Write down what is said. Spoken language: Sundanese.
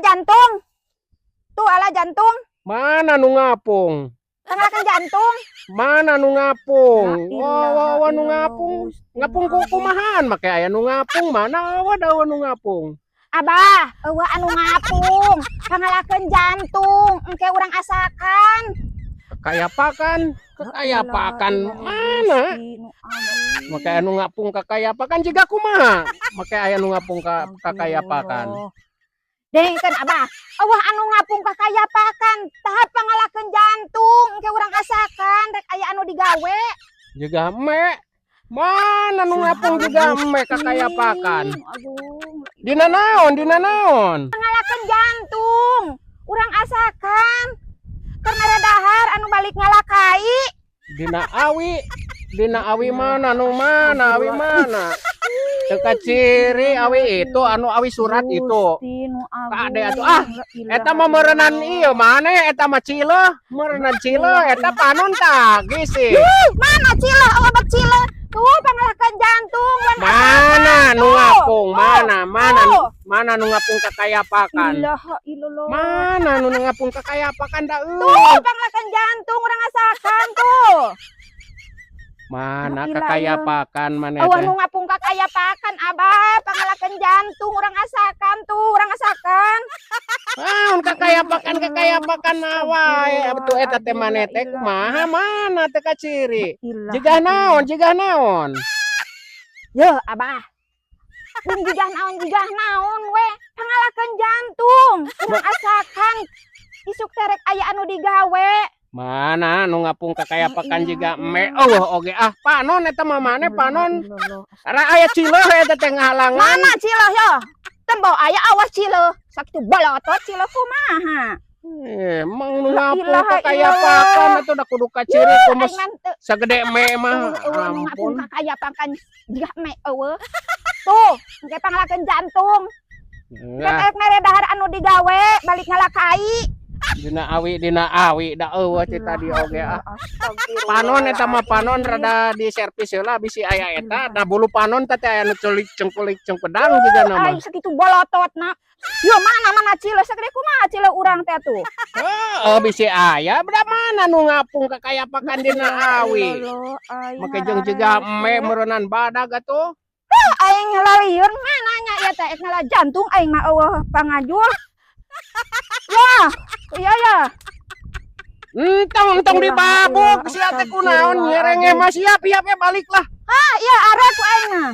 jantung. Tuh, ala jantung. Mana nu ngapung? Pangalakeun jantung. Mana nu ngapung? La Oh, ilaha wah, nu illallah, ngapung. Gusti Ngapung ku kumahaan make aya nu ngapung, mana euweuh da euweuh nu ngapung. Abah, euweuh anu ngapung. Pangalakeun jantung. Engke urang asakan. Kakayapakan, kakayapakan mana? Make anu ngapung kakayapakan jiga kumaha? Make aya nu ngapung ka kakayapakan. Dengkeun, Abah, euweuh anu ngapung kakayapakan. Tahap pangalakeun jantung. Engke urang asakan rek aya anu digawe. Jiga me. Mana nu ngapung jiga me kakayapakan? Agung. Dina naon? Dina naon? Pangalakeun jantung. Urang asakan. Keur mere dahar anu balik ngala kai. Dina awi. Dina awi mana, nu mana awi mana? Teu kaciri awi itu anu awi surat itu. Kade atuh ah, eta mah meureunan ieu mana eta mah cileuh, meureunan cileuh eta panon tah sih. Mana cileuh, euweuh bet cileuh. Tuh, pangalakeun jantung. Wan. Mana nu Tuh. ngapung? Mana mana Tuh. mana nu ngapung kakayapakan? Ilaha illallah. Mana nu ngapung kakayapakan da Tuh, euy? Pangalakeun jantung urang asakan tuh. Mana La ilaha. kakayapakan mana Euweuh teh? Nu ngapung kakayapakan, Abah, pangalakeun jantung urang asakan tuh, urang asakan. Naon kakayapakan, kakayapakan wae betul eta teh maneh teh kumaha, mana teh kaciri? Jiga naon, jiga naon? Yeuh, Abah. Bung jiga naon we, pangalakeun jantung, urang asakan. Isuk teh rek aya anu digawe. Mana nu ngapung kakayapakan jiga me euweuh oge ah, panon eta mah maneh panon. Ara aya cileuh eta teh ngahalangan. Mana cileuh yo? Tembo aya, awas cileuh. Sakitu bolotot cileuh kumaha? Emang nu La ngapung ilaha kakayapakan atuh da kudu kaciri kumes Aing mah teu sagede me mah. euweuh nu ngapung Ampun. Kakayapakan jiga me euweuh. Tuh, engke pangalakeun jantung. Engke Nah, rek mere dahar anu digawe balik ngala kai. Dina awi da euweuh ti tadi oge ah. Panon eta mah panon, rada di servis heula bisi aya eta da bulu panon teh aya nu celik cengkulik cengpedang juga nama. Ai sakitu bolototna. Yo, mana mana cileuh sagede kumaha cileuh urang teh tuh. Heeh, bisi aya da mana nu ngapung kakayapakan dina awi. Make jeung jiga me meureunan badag atuh. Aing lalieun mana nya ieu teh ek ngala jantung aing mah euweuh pangajul. Ya, iya ya. Entong entong dibabuk sia teh kunaon nyerenge mah, siap siap ya balik lah. Ah, iya arek ku aing mah.